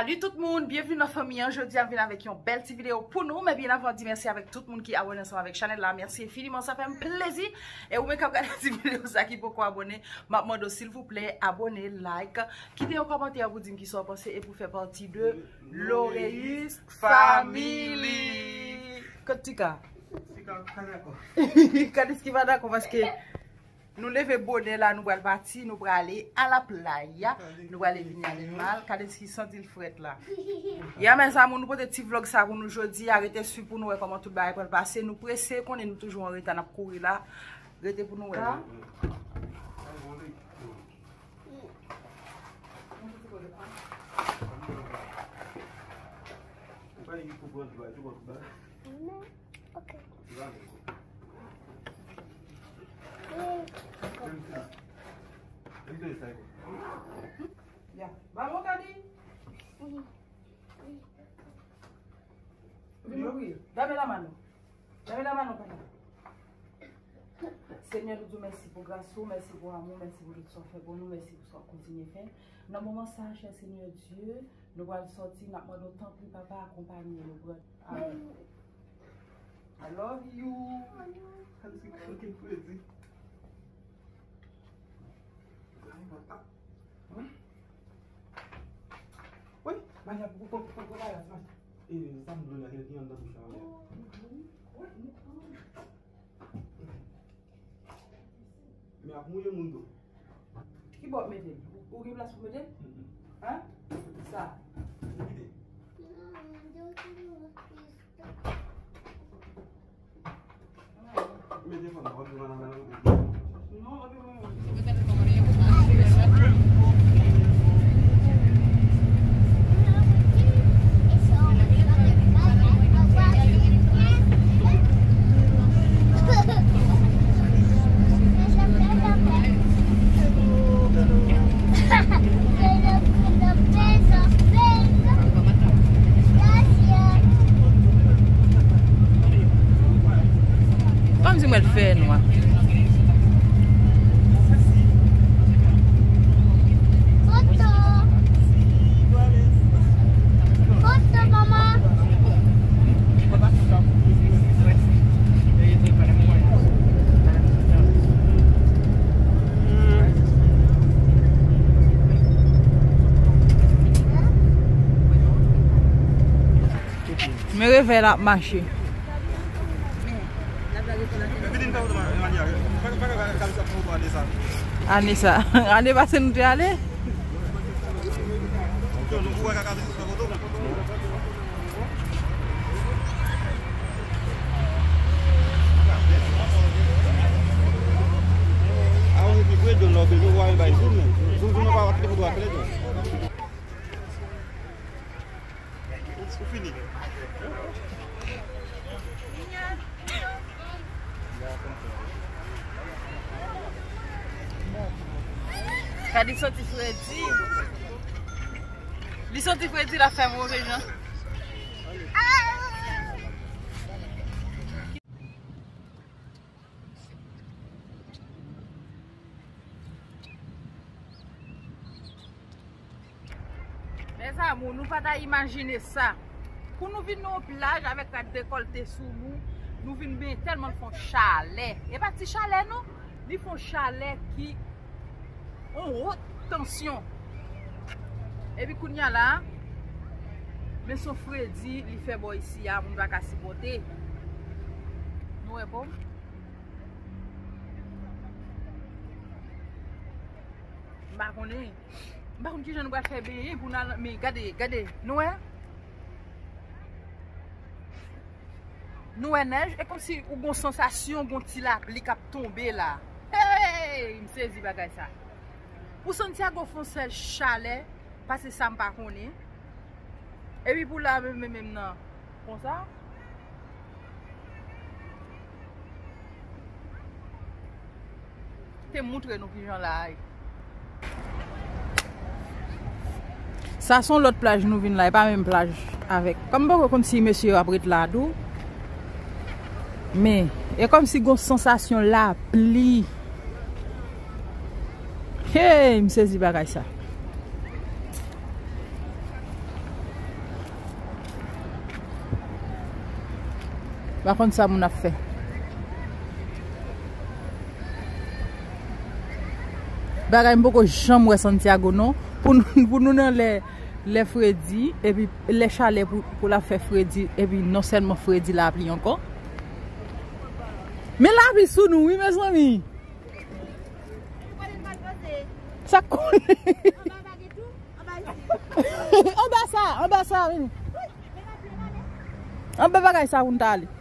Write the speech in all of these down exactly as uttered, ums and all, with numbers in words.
Salut tout moun, byenveni nan fanmi an. Jodi a m vin avèk yon bèl ti videyo pou nou, men byen avan di mèsi avèk tout moun ki abòne ansanm avèk chanèl la. Mèsi enfiniman, sa fè m plezi. E ou menm k ap gade ti videyo sa ki poko abòne, m ap mande w silvouplè abòne, like, kite yon kòmantè pou di m kisa w panse e pou fè pati de Loreus Family. Kot Tika? Tika pa dakò. Kadis ki pa dakò paske nou leve bonè la, nou pral pati, nou prale a la playa, nou prale vini a Lilmal. Kadis ki santi l frèt la. Ya mes amours, nou pote ti vlog sa pou nou jodi a. Rete swiv pou nou wè kòman tout bagay pral pase. Nou prese, konnen nou toujou an reta, n ap kouri la. Rete pou nou wè. Ok. Ya. Balon, Kadi? Vin ouvri. Dame la mano. Dame la mano, papa. Senyè, nou di w mèsi pou gras ou, mèsi pou amou, mèsi pou tout sa w fè pou nou, mèsi pou sa w kontinye fè. Nan moman sa, chè Senyè Dye, nou pral sòti, n ap mande w tanpri, papa, akonpanye nou, pran. Amen. I love you. Sa se kote fredi. Ay, papa. Wi. Wi, Maya, pou, pou, pou, pou, Maya, Maya. E, zam dlo la, li anndan bouch la, Maya. Men ap mouye moun tou. Ki bò w mete l? Ou, ou gen plas pou mete l? Mm-mm. Hein? Sa. Kite. Kòmsi mwen fè nwa. Foto. Foto, manman. Men revèy la ap mache. Ane sa. Ane pase nou te ale. Ou fini. Kadi santi fredi. Li santi fredi, l ap fè move jan. Mes amours, nou pa ta imajine sa. Pou nou vin nan yon plaj avèk rad dekòlte sou nou, nou vin benyen tèlman l fè yon chalè. E pa ti chalè non, li fè yon chalè ki yon wot tansyon. Epi kounye a la, men se yon fredi li fè bò isi a, moun pa ka sipòte. Nou wè pòm? M pa konnen. M pa konn kijan nou pral fè benyen pou n al, men gade, gade, nou wè? Nou wè nèj, e kòmsi ou gon sansasyon, gon ti lapli k ap tonbe la. Hey! M sezi bagay sa. Pou Santiago fè yon sèl chalè, pase sa m pa konnen. Epi pou la menm, menm, menm nan, konsa. Te moutre nou kijan la ye. Sa se yon lòt plaj nou vin la, e pa menm plaj avèk. Kòm m poko konn si mesye yo ap ret la tou. Men, e kòmsi gon sansasyon lapli. Hey, m sezi bagay sa. M pa konn sa moun ap fè. Bagay m poko janm wè Santiago non. Pou nou, pou nou nan lè, lè fredi, epi lè chalè pou, pou l ap fè fredi, epi non sèlman fredi lapli ankò. Men lapli sou nou, wi, mezanmi. Sa k konnen? Anba sa, anba sa, vini. Anba bagay sa pou n ta ale.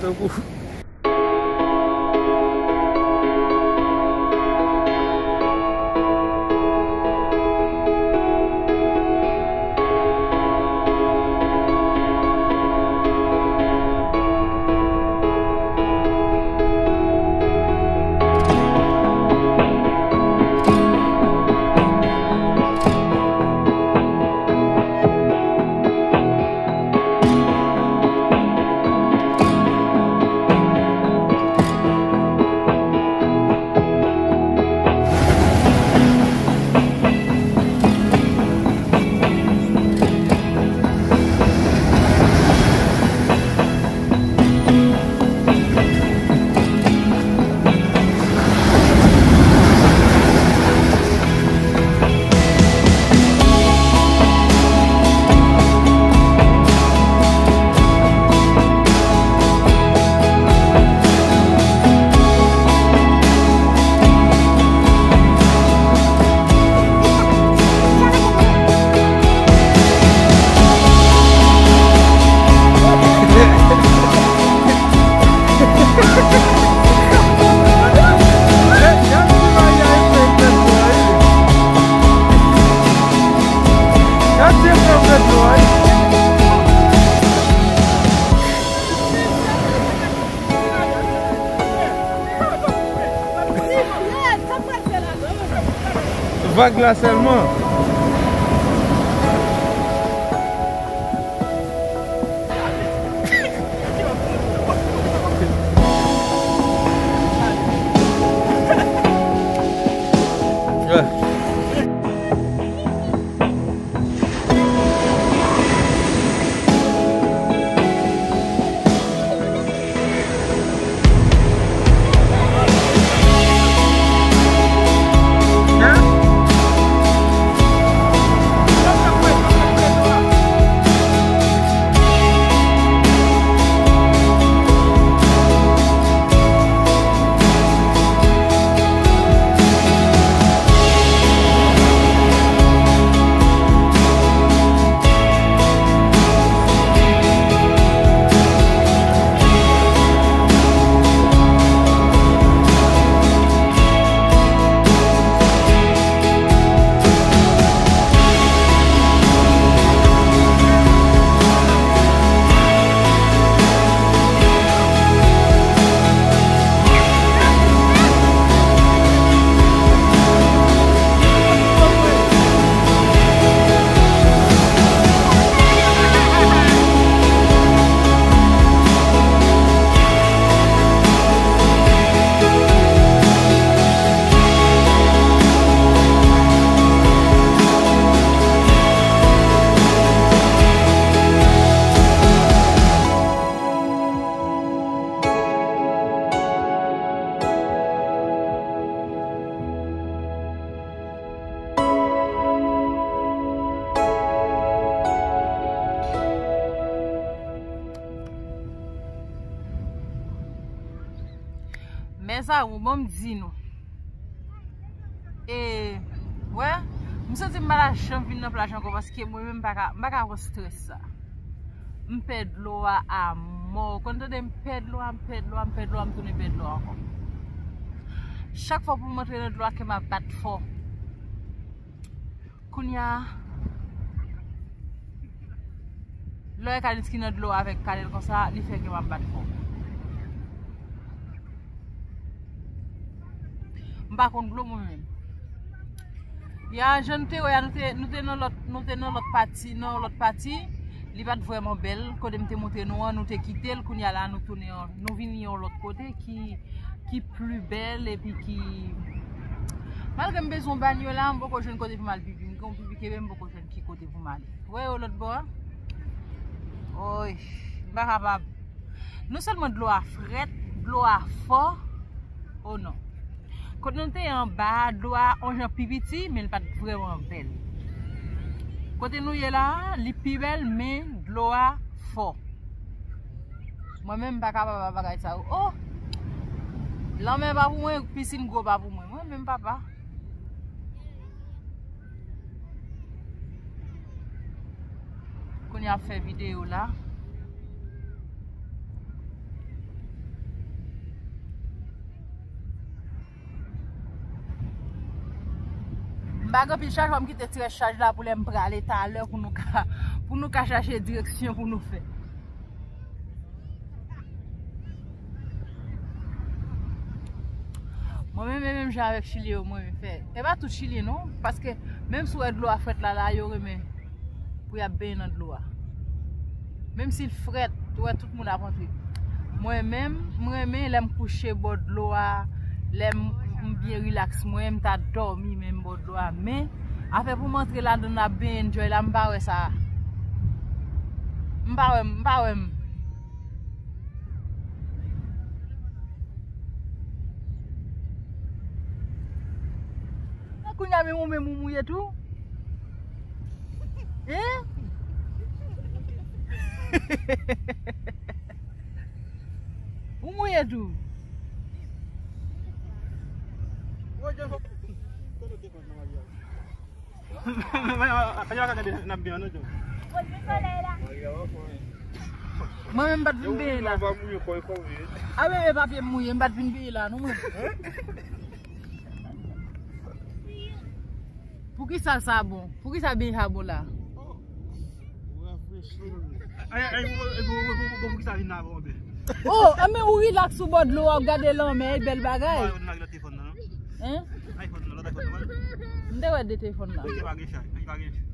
Tankou Vag la sèlman. Sa ou bon, m di nou. E, wè, m santi m pa ta janm vin nan plaj ankò paske mwen menm m pa ka, m pa ka pran strès sa. M pè dlo a amò. Ou konn tande m pè dlo a, m pè dlo a, m pè dlo a, m tounen pè dlo a ankò. Chak fwa pou m antre nan dlo a, kè m ap bat fò. Kounye a, lè w wè Kanis ki nan dlo avèk kanèl konsa, li fè kè m ap bat fò. M pa konn dlo mwen menm. Ya, jan nou te wè a, nou te, nou te nan lòt, nou te nan lòt pati, nan lòt pati, li pa t vrèman bèl. Kote m te montre nou an, nou te kite l, kounye a la, nou tounen, nou vini yon lòt kote ki, ki pli bèl epi ki, malgre m bezwen bany yo la, m poko jwenn kote pou m al pipi. M gen yon pipi kenbe, m poko jwenn ki kote pou m ale. Wè yo lòt bò a? Oy, m pa kapab. Non sèlman dlo a frèt, dlo a fò. Oh non. Kote nou te ye anba a, dlo a on jan pi piti, men l pa t vrèman bèl. Kote nou ye la a, li pi bèl, men dlo a fò. Mwen menm m pa kapab ak bagay sa yo. Oh! Lanmè pa pou mwen, pisin gwo pa pou mwen. Mwen menm papa. Kounye a ap fè videyo la. M pa gen pil chaj, fò m kite ti rès chaj la pou lè m prale talè pou nou ka, pou nou ka chache direksyon pou nou fè. Mwen menm, e menm jan avèk Chilyen yo, mwen menm fè. E pa tout Chilyen non, paske menm si w wè dlo a frèt la, la, yo renmen pou y ap benyen nan dlo a. Menm si l frèt, ou wè tout moun ap antre. Mwen menm, m renmen lè m kouche bò dlo a, lè m, m byen rilaks, mwen, m ta dòmi menm bò dlo a. Men, afè pou m antre ladan n ap byen enjoy la, m pa wè sa. M pa wè, m pa wè m. Kounye a menm ou menm ou mouye tou. Hein? Ou mouye tou. Mwen menm m pa t vin benyen la. A bebe papye m mouye, m pa t vin benyen la non mwen. Poukisa sa bon? Poukisa benyen sa bon la? Ay, ay, bon, bon, bon, bon, bon, poukisa vin la bon, ben? Oh, enben ou rilaks sou bò dlo a, w ap gade lanmè, e bèl bagay. Ou pa nan telefòn nan, non? Hein? iPhone nan, lòt iPhone nan. M te wè de telefòn la. Ok, pa gen chay, pa gen chay.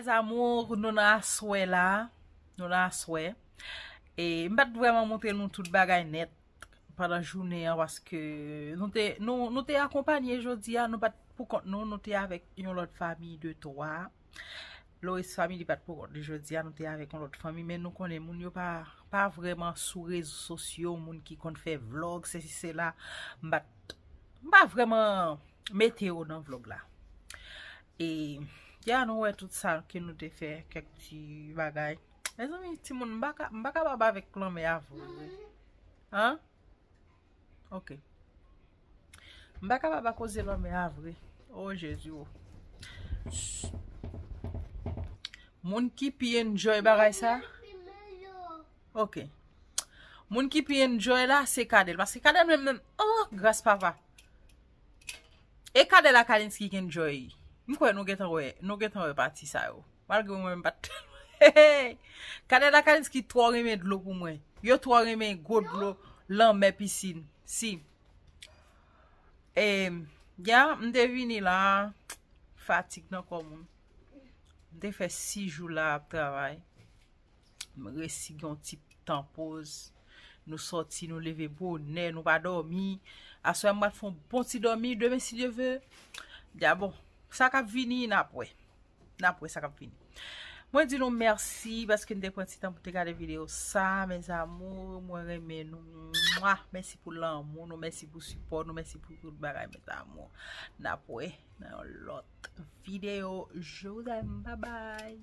Mes amours, nou nan aswè la. Nou nan aswè. E m pa t vrèman montre nou tout bagay nèt pandan jounen an, paske nou te, nou, nou te akonpanye jodi a, nou pa t pou kont nou, nou te avèk yon lòt fanmi de twa. Loris Family pa t pou kont li jodi a, nou te avèk yon lòt fanmi, men nou konnen moun yo pa, pa vrèman sou rezo sosyo, moun ki konn fè vlòg, sesi, sela, m pa t, m pa vrèman mete yo nan vlòg la. E, ya, nou wè tout sa ke nou te fè, kèk ti bagay. Mezanmi, timoun, m pa ka, m pa kapab avèk lanmè a vre. An? Ok. M pa kapab akoz lanmè a vre. Oh, Jezi, oh. Moun ki pi enjoy bagay sa? Ok. Moun ki pi enjoy la, se Kadèl. Paske Kadèl menm, menm, oh, gras papa. E Kadèl ak Kalinski ki enjoy. M kwè nou gentan wè, nou gentan wè pati sa yo. Malgre mwen menm pa t. Kadèl ak Kalinski twò renmen dlo pou mwen. Yo twò renmen gwo dlo, lanmè, pisin. Si. E, ya, m te vini la, fatig nan kò moun. M te fè sis jou la ap travay. M resi gen yon ti tan poz. Nou sòti, nou leve bonè, nou pa dòmi. Aswè a m pral fè yon bon ti dòmi. Demen, si Dye ve, ya bon, sa k ap vini, n ap wè. N ap wè sa k ap vini. Mwen di nou mèsi paske n te pran ti tan pou te gade videyo sa, mes amours. Mwen renmen nou. Mwa! Mèsi pou lanmou nou, mèsi pou sipò nou, mèsi pou tout bagay, mes amours. N ap wè nan yon lòt videyo. Je vous aime. Bye bye.